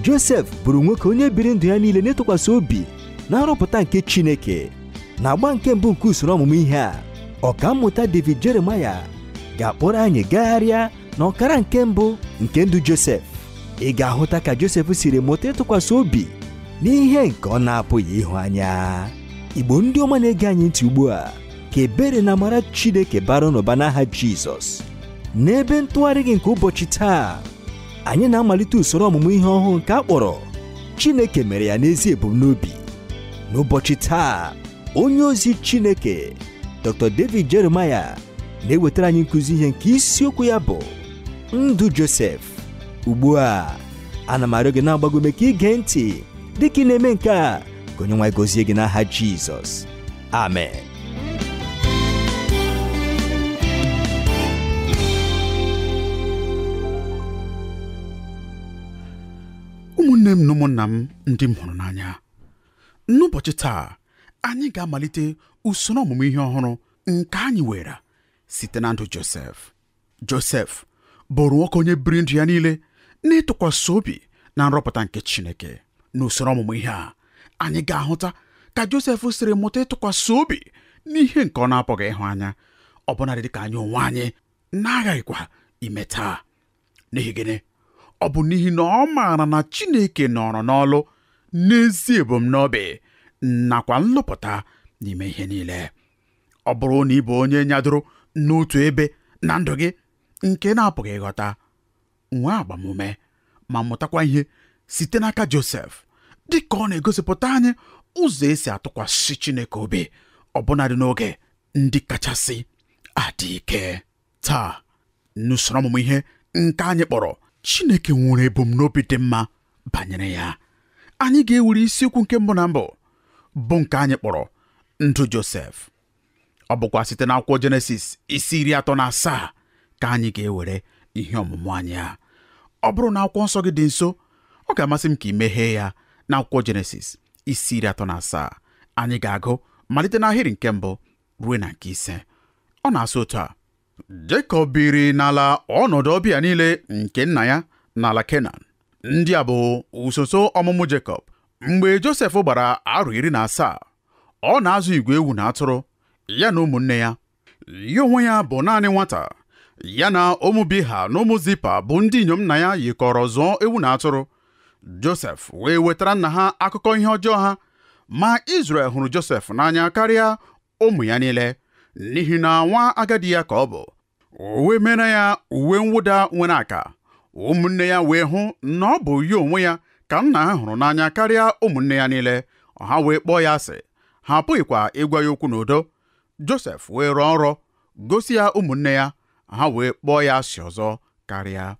Josef bụrụ nwoke onye biri ndụ ya niile n'ịtụkwasị obi na nrọpụta nke Chineke. Na agba nke mbụ nke usoro ọmụmụ ihe a, ọkammụta David Jeremiah ga-akpọrọ anyị gagharịa na ọkara nke mbụ nke ndụ Josef. Ị ga-ahụta ka Josef siri mụta ịtụkwasị obi n'ihe nke ọ na-apụghị ịhụ anya. Igbo ndị ọma na-ege anyị ntị ugbu a, ka ebere na amara Chineke bara n'ụba n'aha Jizọs. N'ebe ntụgharị gị nke ụbọchị taa, anyị na-amalite usoro ọmụmụ ihe ọhụụ nke a kpọrọ Chineke mere ya n'ezi ebumnobi. N'ụbọchị taa, onye ozi Chineke Dr. David Jeremiah na-ewetara anyị nkụzi ihe nke isiokwu ya bụ ndụ Josef. Ugbu a, ana m arịọ gị na-agbago ume ka ige ntị dịka ị na-eme nke a, ka onye nwe gọzie gị n'aha Jizọs. Amen. Ụmụnne m na ụmụnna m ndị m hụrụ n'anya, n'ụbọchị taa anyị ga-amalite usoro ọmụmụ ihe ọhụrụ nke anyị were site na ndụ Josef. Josef bụrụ nwoke onye biri ndụ ya niile n'ịtụkwasị obi na nrọpụta nke Chineke. N'usoro ọmụmụ ihe a, anyị ga-ahụta ka Josef siri mụta ịtụkwasị obi n'ihe nke ọ na-apụghị ịhụ anya, ọbụnadị dịka anyị onwe anyị na-aghaghịkwa ime taa. N'ihi gịnị? Ọ bụ n'ihi na ọ maara na Chineke nọrọ n'ọlụ n'ezi ebumnobi nakwa nlụpụta n'ime ihe niile. Ọ bụrụ na ị bụ onye nyadoro n'otu ebe na ndụ gị nke na-apụghị ịghọta, nwee agbamume ma mụtakwa ihe site n'aka Josef dị ka ọ na-egosipụta anyị ụzọ esi atụkwasị Chineke obi ọbụnadị n'oge ndị kachasị adị ike. Taa, n'usoro ọmụmụ ihe nke anyị kpọrọ Chineke nwere ebumnobi dị mma banyere ya, anyị ga-ewere isiokwu nke mbụ na mbụ bụ nke anyị kpọrọ ndụ Josef. Ọ bụkwa site n'akwụkwọ Jenesis isi 37 ka anyị ga-ewere ihe ọmụmụ anyị a. Ọ bụrụ na akwụkwọ nsọ gị dị nso, ọ ga-amasị m ka ị meghee ya n'akwụkwọ Jenesis isi 37. Anyị ga-agụ malite n'ahịrị nke mbụ ruo na nke ise. Ọ na-asụ otu a: Jekọb biri n'ala ọnọdụ ọbịa niile nke nna ya n'ala Kenan. Ndị a bụ usoro ọmụmụ Jekọb. Mgbe Josef gbara arọ 17, ọ na-azụ igwe ewu na atụrụ ya na ụmụnne ya. Ya onwe ya bụ naanị nwata. Ya na ụmụ Bilha na ụmụ Zipa bụ ndị inyom nna ya yikọrọ zụọ ewu na atụrụ. Josef wee wetara nna ha akụkọ ihe ọjọọ ha, ma Izrel hụrụ Josef n'anya karịa ụmụ ya niile, n'ihi na nwa agadi ya ka ọ bụ. O wee mere ya uwe mwụda nwere aka. Ụmụnne ya wee hụ na ọ bụ ya onwe ya ka nna ha hụrụ n'anya karịa ụmụnne ya niile. Ha wee kpọọ ya asị, ha apụghịkwa ịgwa ya okwu n'udo. Josef wee rọọ nrọ gosi ya ụmụnne ya, ha wee kpọọ ya asị ọzọ karịa.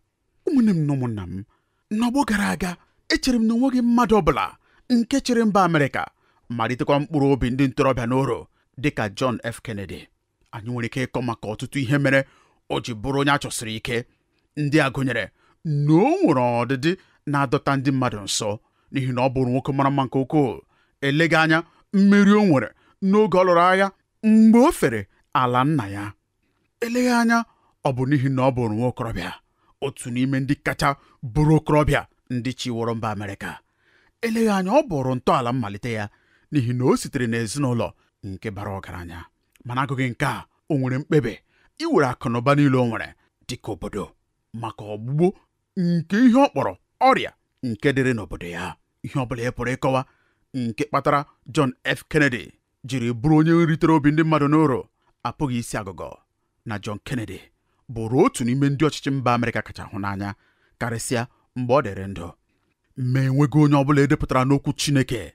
Ụmụnne m na ụmụnna m, n'ọgbọ gara aga echere m na onweghị mmadụ ọbụla nke chịrị mba Amerịka malitekwa mkpụrụ obi ndị ntorobịa n'oro dịka John F. Kennedy. Anyị nwere ike ịkọ maka ọtụtụ ihe mere o ji bụrụ onye a chọsiri ike. Ndị a gụnyere na o nwere ọdịdị na-adọta ndị mmadụ nso, n'ihi na ọ bụrụ nwoke mara mma nke ukwuu. Eleghị anya mmeri o nwere n'oge ọ lụrụ agha mgbe o fere ala nna ya. Eleghị anya ọ bụ n'ihi na ọ bụrụ nwa okorobịa, otu n'ime ndị kacha bụrụ okorobịa ndị chiworo mba Amerịka. Eleghị anya ọ bụrụ ntọala mmalite ya, n'ihi na o sitere n'ezinụlọ nke bara ọgaranya. Mana agụghị nke a, o nwere mkpebi iwere akụ na ụba niile o nwere dịka obodo maka ọgbụgbọ nke ihe ọ kpọrọ ọrịa nke dịrị n'obodo ya. Ihe ọ bụla ị pụrụ ịkọwa nke kpatara John F. Kennedy jiri bụrụ onye nritere obi ndị mmadụ n'ụrọ apụghị isi agụgọ na John Kennedy bụrụ otu n'ime ndị ọchịchị mba Amerịka kacha hụ n'anya, karịsịa mgbe ọ dịrị ndụ. Ma enweghị onye ọbụla edepụtara n'okwu Chineke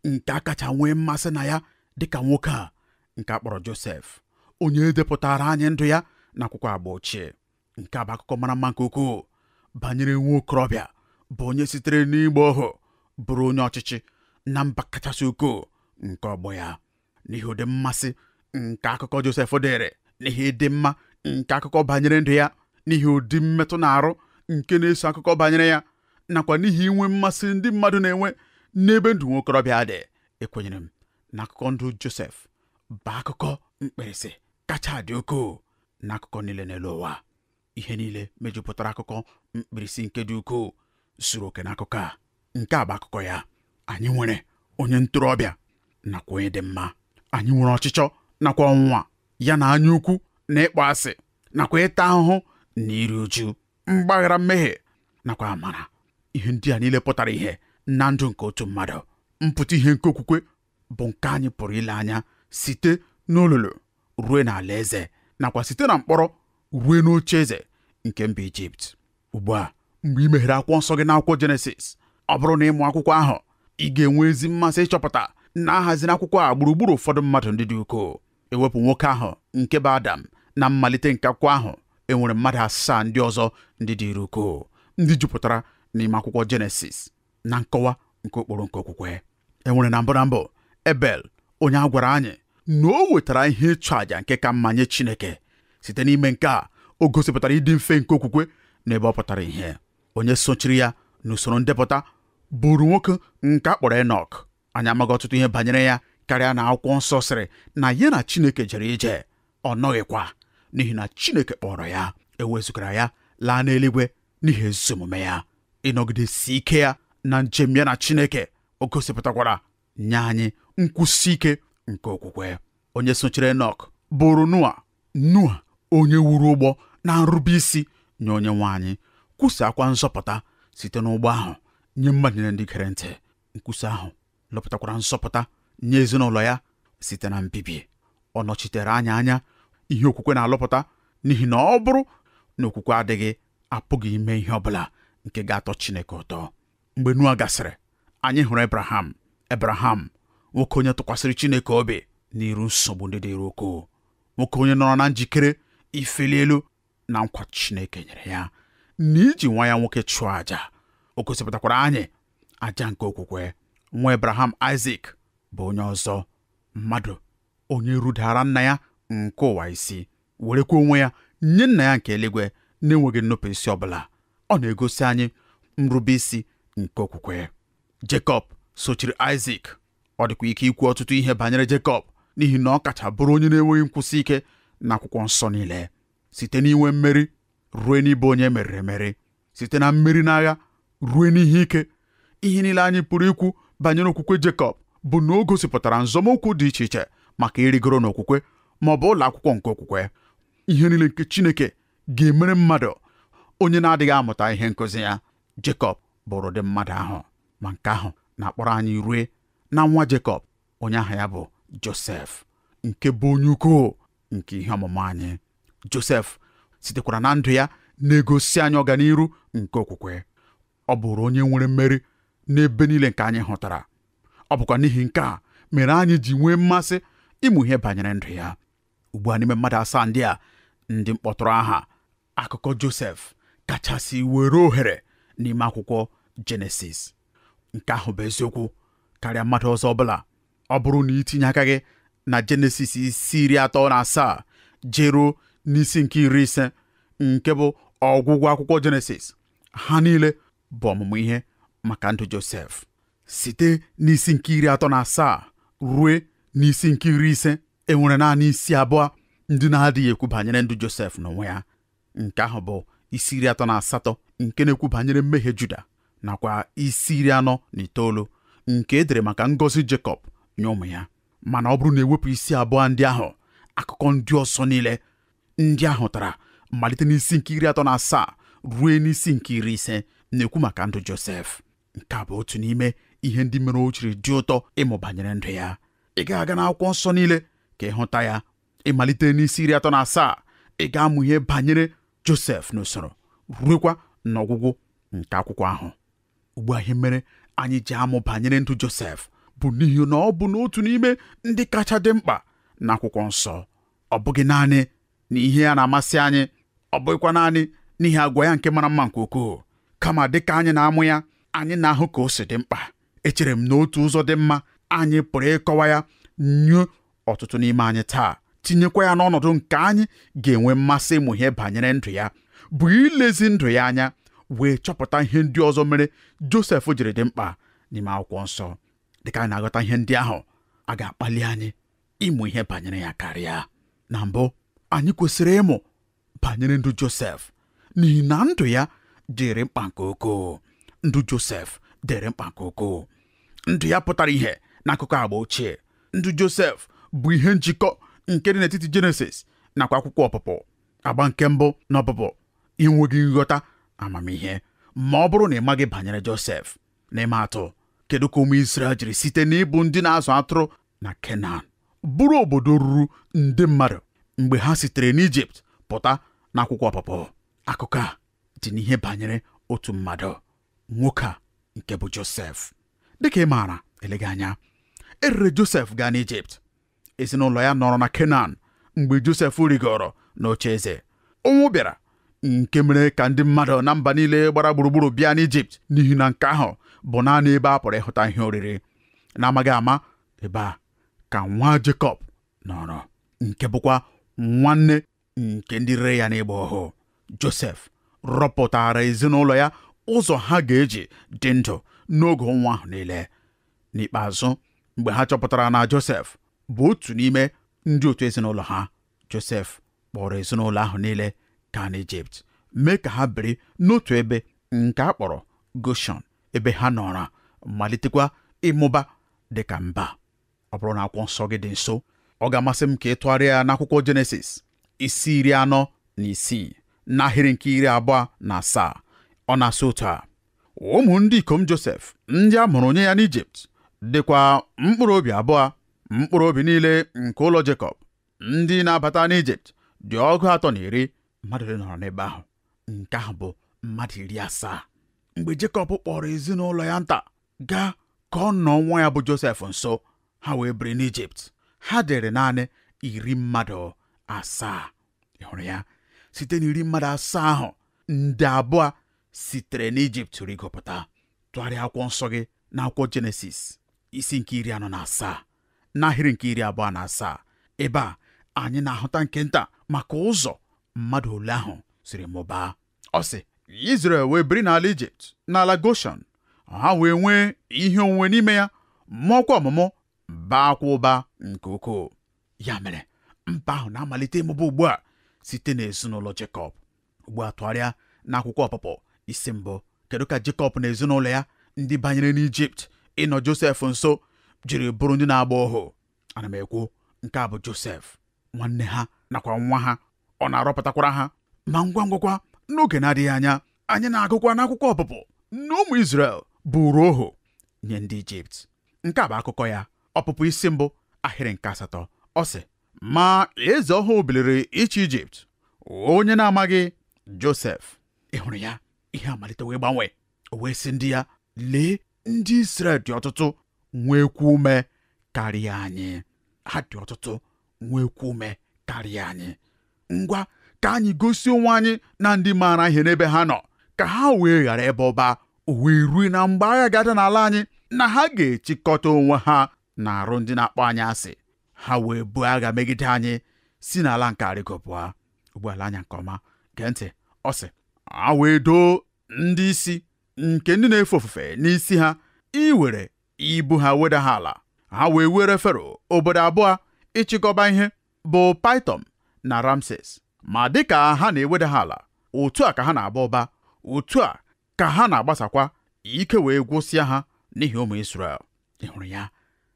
nke a kacha nwee mmasị na ya dịka nwoke a nke a kpọrọ Josef, onye edepụtara anyị ndụ ya n'akwụkwọ agba ochie. Nke a bụ akụkọ mara mma nke ukwuu banyere nwa okorobịa bụ onye sitere n'igba ohu bụrụ onye ọchịchị na mba kachasị ukwuu nke ọgbọ ya. N'ihi ụdị mmasị nke akụkọ Josef dịrị, n'ihi ịdị mma nke akụkọ banyere ndụ ya, n'ihi ụdị mmetụ na-arụ nke na-eso akụkọ banyere ya, nakwa n'ihi inwe mmasị ndị mmadụ na-enwe n'ebe ndụ nwa okorobịa dị, ekwenyere m na akụkọ ndụ Josef bụ akụkọ mkpirisi kacha dị ukwuu na akụkọ niile n'elu ụwa. Ihe niile mejupụtara akụkọ mkpirisi nke dị ukwuu zuru oke n'akụkọ a. Nke a bụ akụkọ ya. Anyị nwere onye ntorobịa nakwa onye dị mma. Anyị nwere ọchịchọ nakwa ọnwụnwa, ya na anya ukwu na ịkpọ asị nakwa ịta ahụhụ na iri uju, mgbaghara mmehie nakwa amara. Ihe ndị a niile pụtara ihe na ndụ nke otu mmadụ. Mpụta ihe nke okwukwe bụ nke anyị pụrụ ile anya site n'olulu ruo n'ala eze nakwa site na mkpọrọ ruo n'oche eze nke mba Ijipt. Ugbu a, mgbe ị meghere akwụkwọ nsọ gị n'akwụkwọ Jenesis, ọ bụrụ na ịmụ akwụkwọ ahụ, ị ga-enwe ezi mmasị ịchọpụta na ahaziri akwụkwọ a gburugburu ụfọdụ mmadụ ndị dị ukwuu. Ewepụ nwoke ahụ nke bụ Adam na mmalite nke akwụkwọ ahụ, enwere mmadụ 7 ndị ọzọ ndị dị ukwuu, ndị jupụtara n'ime akwụkwọ Jenesis na nkọwa nke ụkpụrụ nke okwukwe. Enwere na mbụ na mbụ Ebel, onye a gwara anyị na o wetara ihe ịchụ àjà nke ka mma nye Chineke. Site n'ime nke a, o gosipụtara ịdị mfe nke okwukwe n'ebe ọ pụtara ihe. Onye sochiri ya n'usoro ndepụta bụrụ nwoke nke a kpọrọ Enọk. Anyị amaghị ọtụtụ ihe banyere ya karịa na akwụkwọ nsọ sịrị na ya na Chineke jere ije, ọ nọghịkwa n'ihi na Chineke kpọrọ ya, ewezugara ya laa n'eluigwe n'ihi ezi omume ya. Ịnọgidesi ike ya na njem ya na Chineke, o gosipụtakwara nye anyị nkwụsi ike nke okwukwe. Onye sochiri Enọk bụrụ Noa. Noa, onye wuru ụgbọ na nrube isi nye onye nwe anyị, kwusakwa nzọpụta site n'ụgbọ ahụ nye mmadụ niile ndị gere ntị. Nkwusa ahụ lọpụtakwara nzọpụta nye ezinụlọ ya site na mbibi. Ọ nọchitere anya anya ihe okwukwe na-alụpụta, n'ihi na ọ bụrụ na okwukwe adịghị, apụghị ime ihe ọbụla nke ga-atọ Chineke ụtọ. Mgbe Noa gasịrị, anyị hụrụ Ebraham. Ebraham, nwoke onye tụkwasịrị Chineke obi n'iru nsogbu ndị dịrị ukwuu, nwoke onye nọrọ na njikere ifeli elu na nkwa Chineke nyere ya na iji nwa ya nwoke chụọ àjà. O gosipụtakwara anyị àjà nke okwukwe. Nwa Ebraham, Isaac, bụ onye ọzọ, mmadụ onye rudara nna ya nke ụwa isi, werekwa onwe ya nye nna ya nke eluigwe na-enweghị nnupụ isi ọbụla. Ọ na-egosi anyị nrube isi nke okwukwe. Jekọb sochiri Isaac. Ọ dịkwa ike ikwu ọtụtụ ihe banyere Jekọb, n'ihi na ọ kacha bụrụ onye na-enweghị nkwụsị ike n'akwụkwọ nsọ niile. Site n'inwe mmeri ruo n'ịbụ onye meriri emeri, site na mmeri n'agha ruo n'ihe ike, ihe niile anyị pụrụ ikwu banyere okwukwe Jekọb bụ na o gosipụtara nzọmụkwụ dị iche iche maka ịrịgoro n'okwukwe ma ọ bụ ụlọ akwụkwọ nke okwukwe. Ihe niile nke Chineke ga-emere mmadụ onye na-adịghị amụta ihe nkụzi ya, Jekọb bụrụ ụdị mmadụ ahụ. Ma nke ahụ na-akpọrọ anyị rue na nwa Jekọb, onye aha ya bụ Josef, nke bụ onye ukwuu nke ihe ọmụmụ anyị. Josef sitekwara na ndụ ya na-egosi anyị ọganiru nke okwukwe. Ọ bụrụ onye nwere mmeri n'ebe niile nke anyị hụtara. Ọ bụkwa n'ihi nke a mere anyị ji nwee mmasị ịmụ ihe banyere ndụ ya. Ugbu a, n'ime mmadụ 7 ndị a ndị mkpọtụrụ aha, akụkọ Josef kachasị were ohere n'ime akwụkwọ Jenesis. Nke ahụ bụ eziokwu karịa mmadụ ọzọ ọbụla. Ọ bụrụ na itinye aka gị na Jenesis isi 37 jeruo n'isi nke 50 nke bụ ọgwụgwụ akwụkwọ Jenesis, ha niile bụ ọmụmụ ihe maka ndụ Josef. Site n'isi nke 37 ruo n'isi nke 50, enwere naanị isi 2 ndị na-adịghị ekwu banyere ndụ Josef n'onwe ya. Nke ahụ bụ isi 38 nke na-ekwu banyere mmehie Juda, nakwa isi 49 nke edere maka ngọzi Jekọb nye ụmụ ya. Mana ọ bụrụ na ewepụ isi 2 ndị ahụ, akụkọ ndị ọzọ niile ndị ahụ tara malite n'isi nke 37 ruo n'isi nke 50 na-ekwu maka ndụ Josef. Nke a bụ otu n'ime ihe ndị mere o jiri dị ụtọ ịmụ banyere ndụ ya. Ị ga-aga n'akwụkwọ nsọ niile ka ị hụta ya. Ịmalite n'isi 37, ị ga-amụ ihe banyere Josef n'usoro ruekwa n'ọgwụgwụ nke akwụkwọ ahụ. Ugbu a, ihe mere anyị ji amụ banyere ndụ Josef bụ n'ihi na ọ bụ n'otu n'ime ndị kacha dị mkpa n'akwụkwọ nsọ. Ọ bụghị naanị na ihe ya na-amasị anyị, ọ bụghịkwa naanị n'ihi agwa ya nke mara mma nke ukwuu, kama dịka anyị na-amụ ya, anyị na-ahụ ka o si dị mkpa. Echere m na otu ụzọ dị mma anyị pụrụ ịkọwa ya nye ọtụtụ n'ime anyị taa, tinyekwa ya n'ọnọdụ nke anyị ga-enwe mmasị ịmụ ihe banyere ndụ ya, bụ ilezi ndụ ya anya wee chọpụta ihe ndị ọzọ mere Josef jiri dị mkpa n'ime akwụkwọ nsọ. Dịka anyị na-aghọta ihe ndị ahụ, a ga-akpali anyị ịmụ ihe banyere ya karịa. Na mbụ, anyị kwesịrị ịmụ banyere ndụ Josef, n'ihi na ndụ ya dịrị mkpa nke ukwuu. Ndụ Josef dịrị mkpa nke ukwuu. Ndụ ya pụtara ihe n'akụkọ agba ochie. Ndụ Josef bụ ihe njikọ nke dị n'etiti Jenesis nakwa akwụkwọ ọpụpụ. Agba nke mbụ na ọpụpụ inweghị nghọta amamihe ma ọ bụrụ na ị maghị banyere Josef. N'ịma atụ, kedu ka ụmụ Izrel jiri site n'ịbụ ndị na-azụ atụrụ na Kenan bụrụ obodo ruru nde mmadụ mgbe ha sitere n'Ijipt pụta n'akwụkwọ ọpụpụ? Akụkọ a dị n'ihe banyere otu mmadụ, nwoke a nke bụ Josef. Dịka ị maara, eleghị anya, erere Josef gaa n'Ijipt. Ezinụlọ ya nọrọ na Kenan mgbe Josef rigoro n'oche eze. Ụnwụ bịara nke mere ka ndị mmadụ na mba niile gbara gburugburu bịa n'Ijipt, n'ihi na nke ahụ bụ naanị ebe a pụrụ ịhụta ihe oriri. Na-amaghị ama, ebe a ka nwa Jekọb nọrọ, nke bụkwa nwanne nke ndị rere ya n'ịgba ohu. Josef rọpụtara ezinụlọ ya ụzọ ha ga-eji dị ndụ n'oge ụnwụ ahụ niile. N'ikpeazụ, mgbe ha chọpụtara na Josef bụ otu n'ime ndị otu ezinụlọ ha, Josef kpọrọ ezinụlọ ahụ niile gaa n'Ijipt, mee ka ha biri n'otu ebe nke a kpọrọ Goshen, ebe ha nọrọ malitekwa ịmụba dịka mba. Ọ bụrụ na akwụkwọ nsọ gị dị nso, ọ ga-amasị m ka ị tụgharịa ya n'akwụkwọ Jenesis isi 46 n'ahịrị nke 27. Ọ na-asị otu a: ụmụ ndị ikom Josef ndị a mụrụ nye ya n'Ijipt dịkwa mkpụrụ obi abụọ, mkpụrụ obi niile nke ụlọ Jekọb ndị na-abata n'Ijipt dị 310. Mmadụ ole nọrọ n'ebe ahụ? Nke ahụ bụ mmadụ 70. Mgbe Jekọb kpọrọ ezinụlọ ya nta gaa ka ọ nọ nwa ya bụ Josef nso, ha wee biri n'Ijipt. Ha dịrị naanị 70. Ị hụrụ ya? Site na 70 ahụ, nde 2 sitere n'Ijipt rigopụta. Tụgharịa akwụkwọ nsọ gị n'akwụkwọ Jenesis isi nke 47 n'ahịrị nke 27. Ebe a anyị na-ahụta nke nta maka ụzọ mmadụ ole ahụ siri mụbaa. Ọ sị, Izrel wee biri n'ala Ijipt, n'ala Goshen. Ha wee nwee ihe onwunwe n'ime ya, mụọkwa ọmụmụ, baakwa ụba nke ukwuu. Ya mere, mba ahụ na-amalite ịmụba ugbu a site n'ezinụlọ Jekọb. Ugbu a tụgharịa n'akwụkwọ ọpụpụ isi 1. Kedu ka Jekọb na ezinụlọ ya ndị banyere n'Ijipt ịnọ Josef nso jiri bụrụ ndị na-agba ohu? Ana m ekwu, nke a bụ Josef, nwanne ha nakwa nwa ha. Ọ na-arọpụtakwara ha. Ma ngwa ngwakwa n'oge na-adịghị anya, anyị na-agụkwa n'akwụkwọ ọpụpụ na ụmụ Izrel bụrụ ohu nye ndị Ijipt. Nke a bụ akụkọ ya. Ọpụpụ isi 1 ahịrị nke 8. Ọ sị, ma eze ọhụụ biliri ịchị Ijipt, onye na-amaghị Josef. Ị hụrụ ya? Ihe amalite wee gbanwee. O wee sị ndị ya, lee, ndị Izrel dị ọtụtụ, nwekwa ume karịa anyị. Ha dị ọtụtụ, nwekwa ume karịa anyị. Ngwa, ka anyị gosi onwe anyị na ndị maara ihe n'ebe ha nọ, ka ha wee ghara ebe ọba. O wee rue na mgbe agha ga-ada n'ala anyị, na ha ga-echikọta onwe ha na arụ ndị na-akpọ anyị asị, ha wee buo agha megide anyị si n'ala nke arịgopụa. Ugbu ala anya nke ọma, gee ntị. Ọ sị, a wee doo ndị isi nke ndị na-efe ofufe n'isi ha iwere ibu ha weda ha ala. Ha wee were Fero obodo abụọ ịchịkọba ihe, bụ Paitom na Ramses. Ma dịka ha na-eweda ha ala, otu a ka ha na-aba ụba, otu a ka ha na-agbasakwa, ike wee gwụsịa ha n'ihi ụmụ Izrel. Ị hụrụ ya?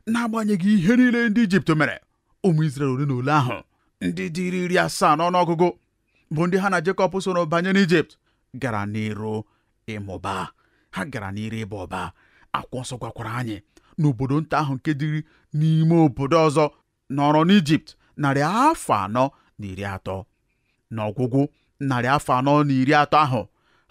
N'agbanyeghị ihe niile ndị Ijipt mere, ụmụ Izrel ole na ole ahụ ndị dịrị 70 n'ọnụọgụgụ bụ ndị ha na Jekọb soro banye n'Ijipt gara n'iru ịmụba. Ha gara n'iru ịba ụba. Akwụkwọ nsọ gwakwara anyị n'obodo nta ahụ nke dịrị n'ime obodo ọzọ nọrọ n'Ijipt 430. N'ọgwụgwụ 430 ahụ,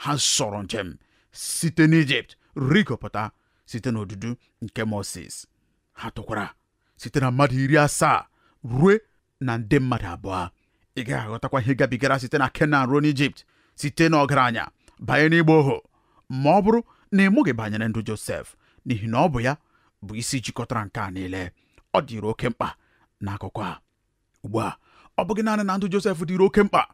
ha sọrọ njem site n'Ijipt rigopụta site n'odudu nke Moses. Ha tụkwara site na mmadụ 70 ruo na nde mmadụ 2. Ị gaghị aghọtakwa ihe gabigara site na Kenan ruo n'Ijipt, site n'ọgaranya banye n'ịgba ohu, ma ọ bụrụ na ị mụghị banyere ndụ Josef, n'ihi na ọ bụ ya bụ isi jikọtara nke a niile. Ọ dịrị oke mkpa n'akụkọ a. Ugbu a, ọ bụghị naanị na ndụ Josef dịrị oke mkpa,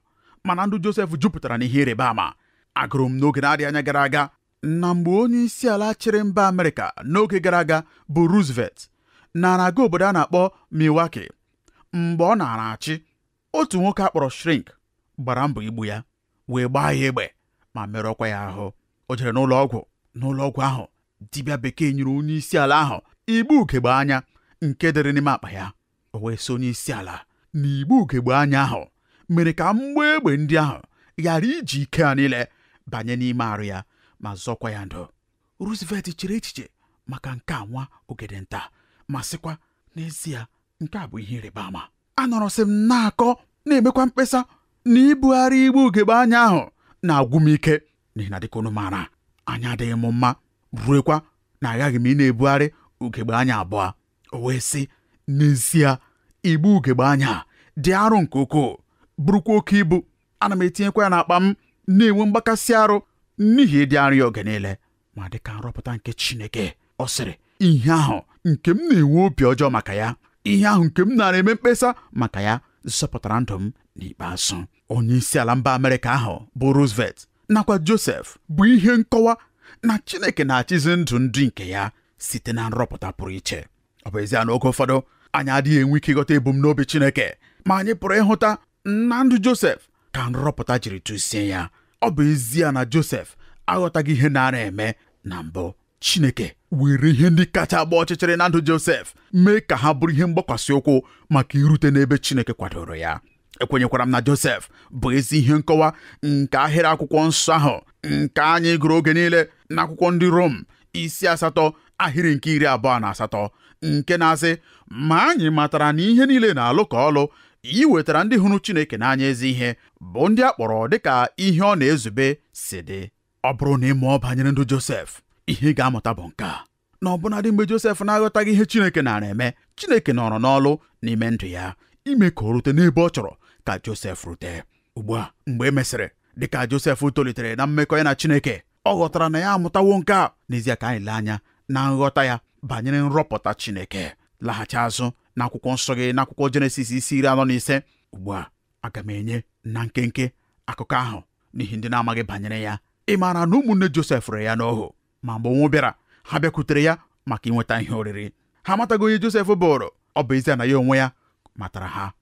mana ndụ Josef jupụtara n'ihe ịrịba ama. Agụrụ m n'oge na-adịghị anya gara aga na mgbe onye isi ala chịrị mba Amerịka n'oge gara aga bụ Roosevelt nara aga obodo a na-akpọ Milwaukee. Mgbe ọ nara achị, otu nwoke a kpọrọ Shrink gbara mbọ igbu ya, wee gbaa ya egbe ma merụọkwa ya ahụ. O jere n'ụlọ ọgwụ. N'ụlọ ọgwụ ahụ, Dibịa bekee nyere onye isi ala ahụ igbe ugegbe anya nke dịrị n'ime akpa ya. O wee sị onye isi ala na igbe ugegbe anya ahụ mere ka mgbọ egbe ndị ahụ ghara iji ike ha niile banye n'ime arụ ya ma zọkwa ya ndụ. Roosevelt chere echiche maka nke a nwa ogede nta ma sịkwa, n'ezie nke a bụ ihe ịrịba ama. Anọrọsị m na-akọ na-emekwa mkpesa na ibugharị igbe ugegbe anya ahụ na-agwụ m ike, n'ihi na dịka unu maara, anya adịghị m mma, ruekwa na aghaghị m ị na-ebugharị ugegbe anya abụọ. O wee sị, n'ezie igbe ugegbe anya dị arụ nke ukwuu, bụrụkwa oke ibu. Ana m etinyekwa ya n'akpa m, na-enwe mgbakasị arụ n'ihi ịdị arụ ya oge niile. Ma dịka nrọpụta nke Chineke, ọ sịrị, ihe ahụ nke m na-enwe obi ọjọọ maka ya, ihe ahụ nke m nara eme mkpesa maka ya, zọpụtara ndụ m n'ikpeazụ. Onye isi ala mba Amerịka ahụ bụ Roosevelt nakwa Joseph bụ ihe nkọwa na Chineke na-achịzi ndụ ndị nke ya site na nrọpụta pụrụ iche. Ọ bụ ezie na oge ụfọdụ anyị adịghị enwe ike ịghọta ebumnobi Chineke, ma anyị pụrụ ịhụta na ndụ Joseph ka nrọpụta jiri tụsie ya. Ọ bụ ezie na Joseph aghọtaghị ihe na-ara eme na mbụ, Chineke were ihe ndị kacha agba ọchịchịrị na ndụ Joseph mee ka ha bụrụ ihe mgbakwasị ụkwụ maka irute n'ebe Chineke kwadoro ya. Ekwenyekwara m na Joseph bụ ezi ihe nkọwa nke ahịrị akwụkwọ nsọ ahụ nke anyị gụrụ oge niile n'akwụkwọ ndị Rom isi 8 ahịrị nke 28 nke na-asị, ma anyị matara na ihe niile na-alụ ka ọlụ iwetara ndị hụrụ Chineke n'anya ezi ihe, bụ ndị a kpọrọ dịka ihe ọ na-ezube si dị. Ọ bụrụ na ị mụọ banyere ndụ Joseph, ihe ị ga-amụta bụ nke a, na ọbụnadị mgbe Joseph na-aghọtaghị ihe Chineke nara eme, Chineke nọrọ n'ọlụ n'ime ndụ ya ime ka o rute n'ebe ọ chọrọ ka Joseph rute. Ugbu a, mgbe e mesịrị, dịka Joseph tolitere na mmekọ ya na Chineke, ọ ghọtara na ya amụtawo nke a. N'ezie, ka anyị lee anya na nghọta ya banyere nrọpụta Chineke. Laghachi azụ n'akwụkwọ nsọ gị n'akwụkwọ Jenesis isi 45. Ugbu a, aga m enye na nkenke akụkọ ahụ n'ihi ndị na-amaghị banyere ya. Ị maara na ụmụnne Joseph rere ya n'ohu, ma mgbe ọnwụ bịara, ha bịakwutere ya maka inweta ihe oriri. Ha amataghị onye Joseph bụrụ, ọ bụ ezie na ya onwe ya matara ha.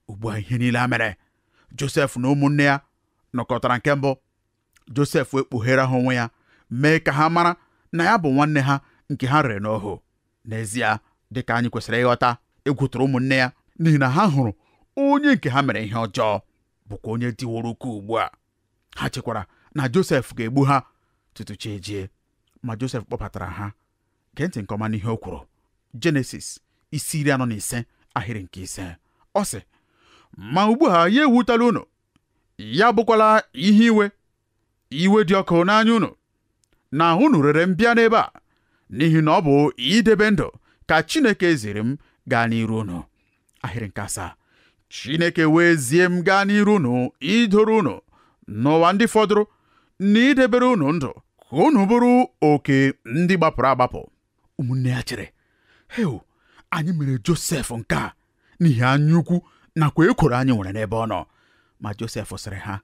Ugbu a, ihe niile a mere, Joseph na ụmụnne ya nọkọtara nke mbụ. Joseph ekpughere ha onwe ya, mee ka ha mara na ya bụ nwanne ha nke ha rere n'ohu. N'ezie, dịka anyị kwesịrị ịghọta, egwu tụrụ ụmụnne ya n'ihi na ha hụrụ onye nke ha mere ihe ọjọọ, bụkwa onye dịworo ukwuu ugbu a. Ha chekwara na Joseph ga-egbu ha tutu chi ejie, ma Joseph kpọbatara ha. Gee ntị nke ọma n'ihe o kwuru. Jenesis isi 45 ahịrị nke 5. Ọ sị, ma ugbu a ya ewutala unu, ya bụkwala ihe iwe dị ọkụ n'anya unu, na unu rere m bịa n'ebe a, n'ihi na ọ bụ idebe ndụ ka Chineke ziri m gaa n'iru unu. Ahịrị nke 7. Chineke wee zie m gaa n'iru unu idoro unu n'ụwa ndị fọdụrụ, na idebere unu ndụ ka unu bụrụ oke ndị gbapụrụ agbapụ. Ụmụnne ya chere, heu, anyị mere Josef nke a n'ihi anya ukwu nakwa ekworo anyị nwere n'ebe ọ nọ. Ma Josef sịrị ha,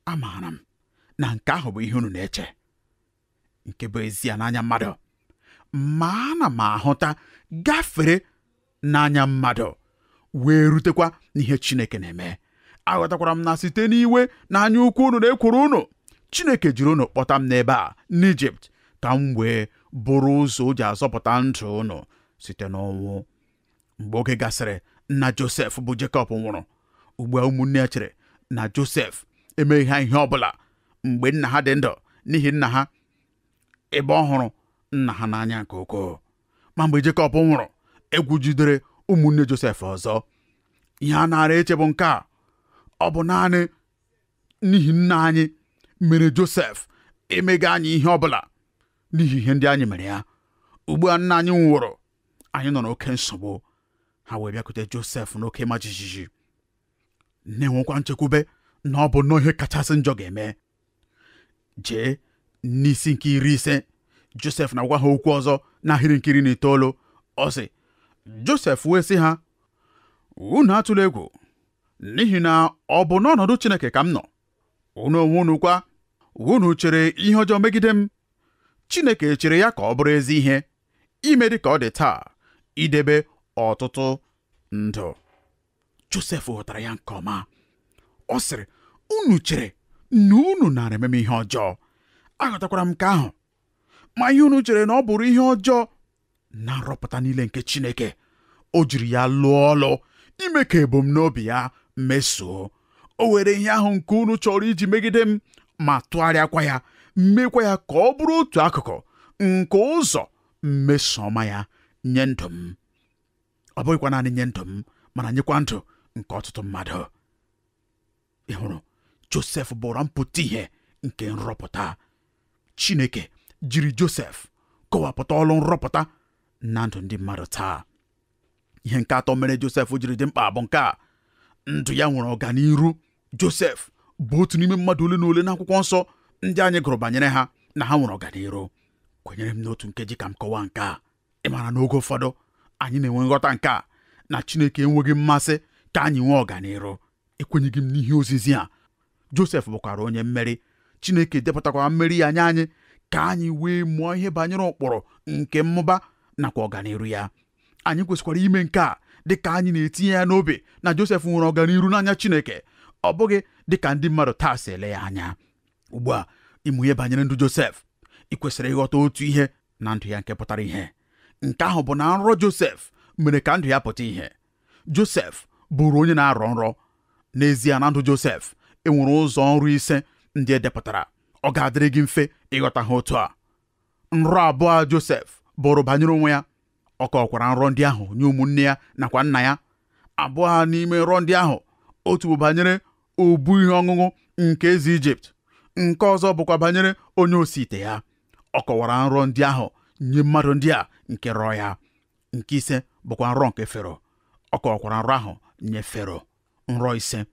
amaara m na nke ahụ bụ ihe unu na-eche, nke bụ ezie n'anya mmadụ, ma ana m ahụta gafere n'anya mmadụ wee rutekwa n'ihe Chineke na-eme. Aghọtakwara m na site n'iwe na anya ukwu unu na ekworo unu, Chineke jiri unu kpọta m n'ebe a n'Ijipt ka m wee bụrụ ụzọ o ji azọpụta ndụ unu site n'ọnwụ. Mgbe oge gasịrị, nna Josef bụ Jekọb nwụrụ. Ugbu a ụmụnne ya chere na Josef emeghị ha ihe ọbụla mgbe nna ha dị ndụ, n'ihi nna ha, ebe ọ hụrụ nna ha n'anya nke ukwuu. Ma mgbe Jekọb nwụrụ, egwu jidere ụmụnne Josef ọzọ. Ihe a nara eche bụ nke a, ọ bụ naanị n'ihi nna anyị mere Josef emega anyị ihe ọbụla n'ihi ihe ndị anyị mere ya. Ugbu a nna anyị nwụrụ, anyị nọ n'oke nsogbu. Ha wee bịakwute Josef n'oke ịma jijiji, na-enwekwa nchekwube na ọ bụ nnọọ ihe kachasị njọ ga-eme. Jee n'isi nke 50, Josef na-agwa ha okwu ọzọ n'ahịrị nke 19. Ọ sị, Josef wee sị ha, unu atụla egwu, n'ihi na ọ bụ n'ọnọdụ Chineke ka m nọ. Unu onwe unu kwa, unu chere ihe ọjọọ megide m. Chineke chere ya ka ọ bụrụ ezi ihe, ime dị ka ọ dị taa, idebe ọtụtụ ndụ. Josef ghọtara ya nke ọma. Ọ sịrị, unu chere na unu nara ememe ihe ọjọọ, aghọtakwara m nke ahụ, Ma ihe unu chere na ọ bụrụ ihe ọjọọ na nrọpụta niile nke Chineke, o jiri ya lụọ ọlụ ime ka ebumnobi ya mesoo. O were ihe ahụ nke unu chọrọ iji megide m ma tụgharịakwa ya, mekwa ya ka ọ bụrụ otu akụkụ nke ụzọ mmeso ọma ya nye ndụ m. Ọ bụghịkwa naanị nye ndụ m, mana nyekwa ndụ nke ọtụtụ mmadụ. Ị hụrụ, Josef bụrụ mpụta ihe nke nrọpụta. Chineke jiri Josef kọwapụta ọlụ nrọpụta na ndụ ndị mmadụ taa. Ihe nke atọ mere Josef jiri dị mkpa bụ nke a: ndụ ya nwere ọganiru. Josef bụ otu n'ime mmadụ ole na ole n'akwụkwọ nsọ ndị anyị gụrụ banyere ha na ha nwere ọganiru. Kwenyere m n'otu nkeji ka m kọwaa nke a. Ị maara na oge ụfọdụ anyị na-enwe nghọta nke a na Chineke enweghị mmasị ka anyị nwee ọganiru. Ekwenyeghị m n'ihe ozizi a. Josef bụkwara onye mmeri. Chineke depụtakwara mmeri ya nye anyị ka anyị wee mụọ ihe banyere ụkpụrụ nke mmụba nakwa ọganiru ya. Anyị kwesịkwara ime nke a dịka anyị na-etinye ya n'obi na Josef nwere ọganiru n'anya Chineke, ọ bụghị dịka ndị mmadụ taa si ele ya anya. Ugbu a, ịmụ ihe banyere ndụ Josef, ị kwesịrị ịghọta otu ihe na ndụ ya nke pụtara ihe. Nke ahụ bụ na nrọ Josef mere ka ndụ ya pụta ihe. Josef bụrụ onye na-arọ nrọ. N'ezie, na ndụ Josef enwere ụzọ nrọ ise ndị e depụtara. Ọ ga-adịrị gị mfe ịghọta ha otu a. Nrọ abụọ Josef bụrụ banyere onwe ya. Ọ kọkwara nrọ ndị ahụ nye ụmụnne ya nakwa nna ya. Abụọ n'ime nrọ ndị ahụ, otu bụ banyere obu ihe ọṅụṅụ nke eze Ijipt, nke ọzọ bụkwa banyere onye osi ite ya. Ọ kọwara nrọ ndị ahụ nye mmadụ ndị a nke rọọ ya. Nke ise bụkwa nrọ nke Fero. Ọ kọwakwara nrọ ahụ nye Fero. Nrọ ise.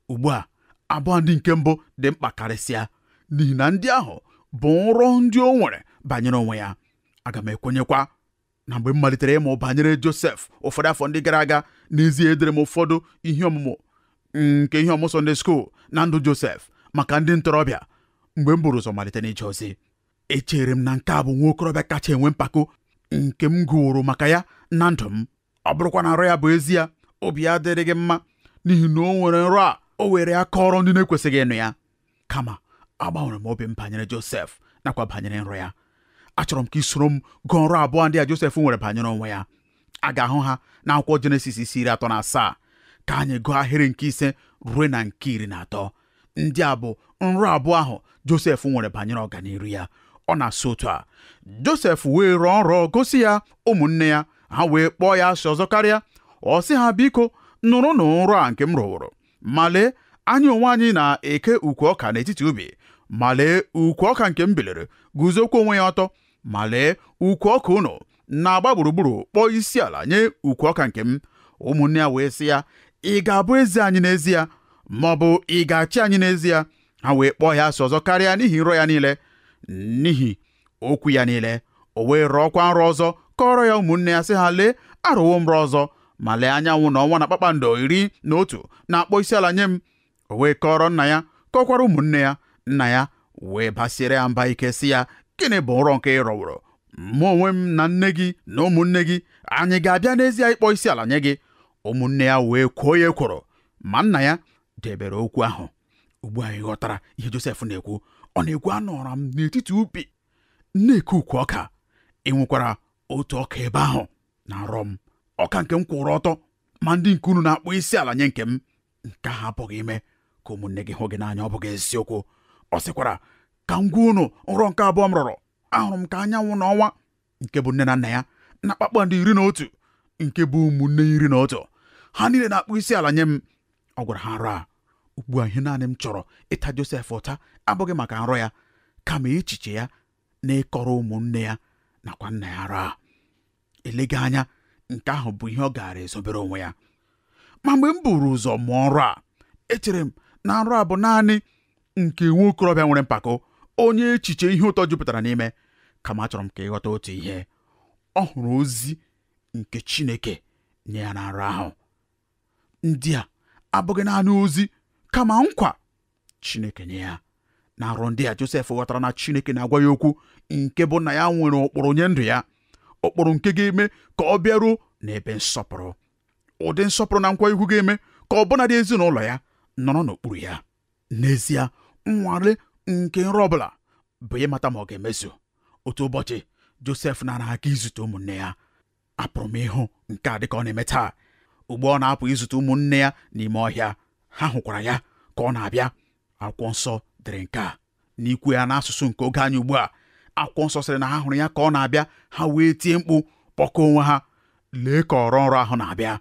Ugbu a, abụọ ndị nke mbụ dị mkpa karịsịa, n'ihi na ndị ahụ bụ nrọ ndị o nwere banyere onwe ya. Aga m ekwenyekwa na mgbe m malitere ịmụ banyere Josef ụfọdụ afọ ndị gara aga, n'ezie edere m ụfọdụ ihe ọmụmụ nke ihe ọmụmụ Sunday school na ndụ Josef maka ndị ntorobịa mgbe m buru ụzọ malite n'ije ozi. Echere m na nke a bụ nwa okorobịa kacha enwe mpako nke m gụrụ maka ya na ndụ m. Ọ bụrụkwa na nrọ ya bụ ezie, obi ya adịrị gị mma, n'ihi na o nwere nrọ a o were ya kọrọ ndị na-ekwesịghị ịnụ ya. Kama agbanwere m obi m banyere Josef nakwa banyere nrọ ya. Achọrọ m ka ị soro m gụọ nrọ abụọ ndị a Josef nwere banyere onwe ya. A ga-ahụ ha n'akwụkwọ Jenesis isi 37. Ka anyị gụọ ahịrị nke 5 ruo na nke 13. Ndị a bụ nrọ abụọ ahụ Josef nwere banyere ọganiru ya. Ọ na-asụ otu a: Josef wee rọọ nrọ gosi ya ụmụnne ya, ha wee kpọọ ya asị ọzọ karịa. Ọ sị ha, biko nụrụnụ nrọ a nke m rọworo. Ma lee, anyị onwe anyị na-eke ukwu ọka n'etiti ubi. Ma lee, ukwu ọka nke m biliri guzokwa onwe ya ọtọ. Ma lee, ukwu ọka unu na-agba gburugburu kpọọ isi ala nye ukwu ọka nke m. Ụmụnne ya wee sị ya, ị ga-abụ eze anyị n'ezie, ma ọ bụ ị ga-achị anyị n'ezie? Ha wee kpọọ ya asị ọzọ karịa n'ihi nrọ ya niile, n'ihi okwu ya niile. O wee rọọkwa nrọ ọzọ kọrọ ya ụmụnne ya sị ha, lee, arụwo m nrọ ọzọ, ma lee, anyanwụ na ọnwa na kpakpando 11 na-akpọ isi ala nye m. O wee kọrọ nna ya, kọkwara ụmụnne ya. Nna ya wee basiere ya mba ike sị ya, gịnị bụ nrọ nke ị rọworo? Mụ onwe m na nne gị na ụmụnne gị anyị ga-abịa n'ezie ịkpọ isi ala nye gị? Ụmụnne ya wee kwuo ya ekworo, ma nna ya debere okwu ahụ. Ugbu a ị ghọtara ihe Josef na-ekwu. Ọ na-ekwu, anọrọ m n'etiti ubi na-eke ukwu ọka, ị nwekwara otu ọka ebe ahụ na nrọ m, ọka nke m kwụrụ ọtọ, ma ndị nke unu na-akpọ isi ala nye nke m. Nke ahụ apụghị ime ka ụmụnne gị hụ gị n'anya, ọ bụghị eziokwu. Ọ sịkwara, ka m gwa unu nrọ nke abụọ m rọrọ. Ahụrụ m ka anyanwụ na ọnwa nke bụ nne na nna ya na kpakpando 11 nke bụ ụmụnne 11, ha niile na-akpọ isi ala nye m. Ọ gwara ha nrọ a. Ugbu a, ihe naanị m chọrọ ịta Josef ụta abụghị maka nrọ ya, kama echiche ya na ịkọrọ ụmụnne ya nakwa nna ya nrọ a. Eleghị anya nke ahụ bụ ihe ọ gaara ezobere onwe ya. Ma mgbe m buru ụzọ mụọ nrọ a, echere m na nrọ a bụ naanị nke nwa okorobịa nwere mpako, onye echiche ihe ụtọ jupụtara n'ime. Kama achọrọ m ka ịghọta otu ihe: ọ hụrụ ozi nke Chineke nye ya na nrọ ahụ. Ndị a abụghị naanị ozi, kama nkwa Chineke nye ya na nrọ ndị a. Josef ghọtara na Chineke na-agwa ya okwu nke bụ na ya nwere ụkpụrụ nye ndụ ya, ụkpụrụ nke ga-eme ka ọ bịaruo n'ebe nsọpụrụ, ụdị nsọpụrụ na nkwa ihu ga-eme ka ọ bụnadị ezinụlọ ya nọrọ n'okpuru ya. N'ezie, nnwale nke nrọ ọbụla bụ ịmata ma ọ ga-emezu. Otu ụbọchị Josef nara aga izute ụmụnne ya. Apụrụ m ịhụ nke a dịka ọ na-eme taa. Ugbu ọ na-apụ izute ụmụnne ya n'ime ọhịa, ha hụkwara ya ka ọ na-abịa. Akwụkwọ nsọ dere nke a n'ikwu ya n'asụsụ nke oge anyị ugbu a. Akwụkwọ nsọ sịrị na ha hụrụ ya ka ọ na-abịa, ha wee tie mkpu kpọkọọ onwe ha, lee ka ọrọ nrọ ahụ na-abịa.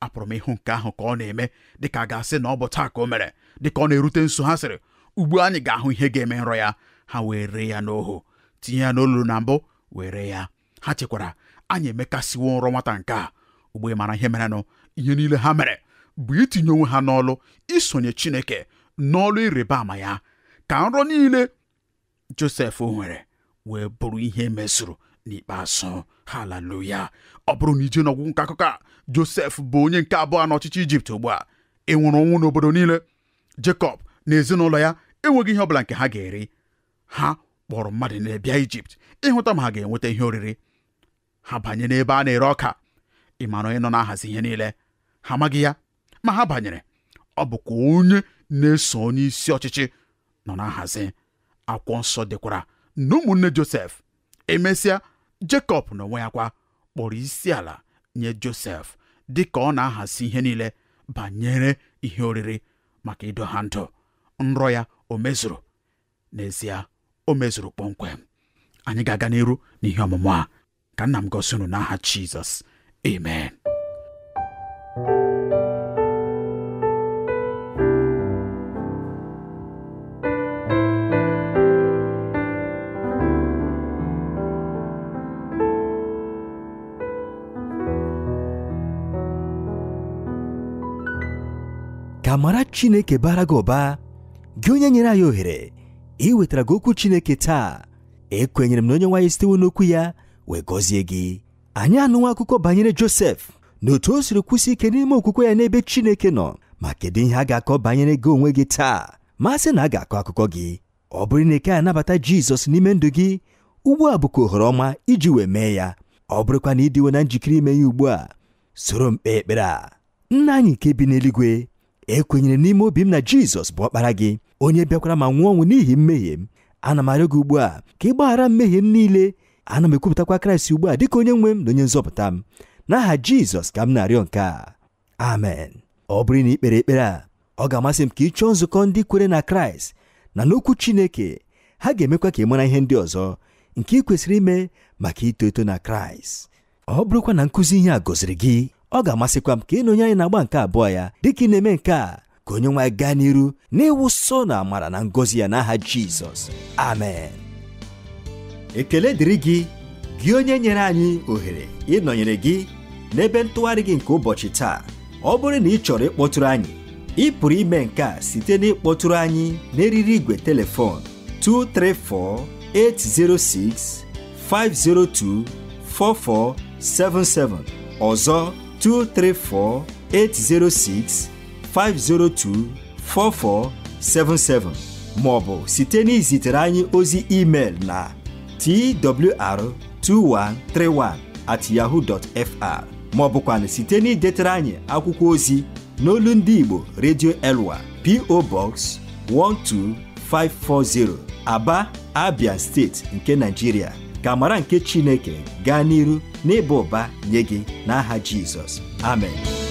Apụrụ m ịhụ nke ahụ ka ọ na-eme dịka a ga-asị na ọ bụ taa ka o mere. Dịka ọ na-erute nso, ha sịrị, ugbu anyị ga-ahụ ihe ga-eme nrọ ya. Ha wee ree ya n'ohu, tinye ya n'olulu na mbụ, wee ree ya. Ha chekwara, anyị emekasịwo nrọ nwata nke a. Ugbu ị mara ihe merenụ, ihe niile ha mere bụ itinye onwe ha n'ọlụ isonye Chineke n'ọlụ ịrịba ama ya, ka nrọ niile Josef nwere wee bụrụ ihe mesụrụ n'ikpeazụ. Haleluya! Ọ bụrụ na ije n'ọgwụgwụ nke akụkọ a, Josef bụ onye nke abụọ n'ọchịchị Ijipt ugbu a. E nwere ọnwụ n'obodo niile. Jekọb na ezinụlọ ya enweghị ihe ọbụla nke ha ga-eri. Ha kpọrọ mmadụ niile bịa Ijipt ịhụta ma ha ga-enweta ihe oriri. Ha banye n'ebe a na-ere ọka. Ị mara onye nọ na-ahazi ihe niile? Ha amaghị ya, ma ha banyere. Ọ bụkwa onye na-eso onye isi ọchịchị nọ na-ahazi. Akwụkwọ nsọ dịkwara na ụmụnne Josef. Emesịa, Jekọb n'onwe ya kwa kpọrọ isi ala nye Josef dị ka ọ na-ahazi ihe niile banyere ihe oriri maka ido ha ndụ. Nrọ ya o mezuru? N'ezie, o mezuru kpọmkwem. Anyị ga-aga n'iru n'ihe ọmụmụ a. Ka nna m gosi unu n'aha Jizọs. Amen. Ka amara Chineke bara gị ụba, gị onye nyere anyị ohere iwetara gị okwu Chineke taa. Ekwenyere m na onye nwaanyị sitewo n'okwu ya wee gọzie gị. Anyị anụwa akụkọ banyere Josef na otu o siri kwụsị ike n'ime okwukwe ya n'ebe Chineke nọ. Ma kedu ihe a ga-akọ banyere gị onwe gị taa? Ma sị na a ga-akọ akụkọ gị. Ọ bụrụ na ị ka anabata Jizọs n'ime ndụ gị, ugbu a bụkwa ohere ọma iji wee mee ya. Ọ bụrụkwa na ịdịwo na njikere ime ya ugbu a, soro m kpee ekpere a. Nna anyị nke bi n'eluigwe, ekwenyere n'ime obi m na Jizọs bụ ọkpara gị, onye bịakwara ma nwụọ ọnwụ n'ihi mmehie m. Ana m arịọ gị ugbu a ka ị gbaghara mmehie m niile. Ana m ekwupụtakwa Kraịst ugbu a dịka onye nwe m na onye nzọpụta m. N'aha Jizọs ka m na-arịọ nke a, amen. Ọ bụrụ na ị kpere ekpere a, ọ ga-amasị m ka ị chọọ nzukọ ndị kwere na Kraịst na n'okwu Chineke. Ha ga-emekwa ka ị mara ihe ndị ọzọ nke ị kwesịrị ime maka ito eto na Kraịst. Ọ bụrụkwa na nkụzi ihe a gọziri gị, ọ ga-amasịkwa m ka ị na onye anyị na-agba nke abụọ ya. Dịka ị na-eme nke a, ka onye nwe anyị gaa n'iru n'ịwụsọ na amara na ngọzi ya n'aha Jizọs. Amen. Ekele dịrị gị, gị onye nyere anyị ohere ịnọnyere gị n'ebe ntụgharị gị nke ụbọchị taa. Ọ bụrụ na ị chọrọ ịkpọtụrụ anyị, ị pụrụ ime nke a site n'ịkpọtụrụ anyị n'eriri igwe telefon 234 806 502 4477. Ọzọ 234 806 502 4477, ma ọ bụ site n'izitere anyị ozi email na twr2131@yahoo.fr, ma ọ bụkwanụ site n'idetere anyị akwụkwọ ozi n'olu ndị Igbo Radio Elwa, P.O. Box 12540, Aba, Abia Steeti nke Nigeria. Ka amara nke Chineke gaa n'iru n'ịba ụba nye gị n'aha Jizọs. Amen.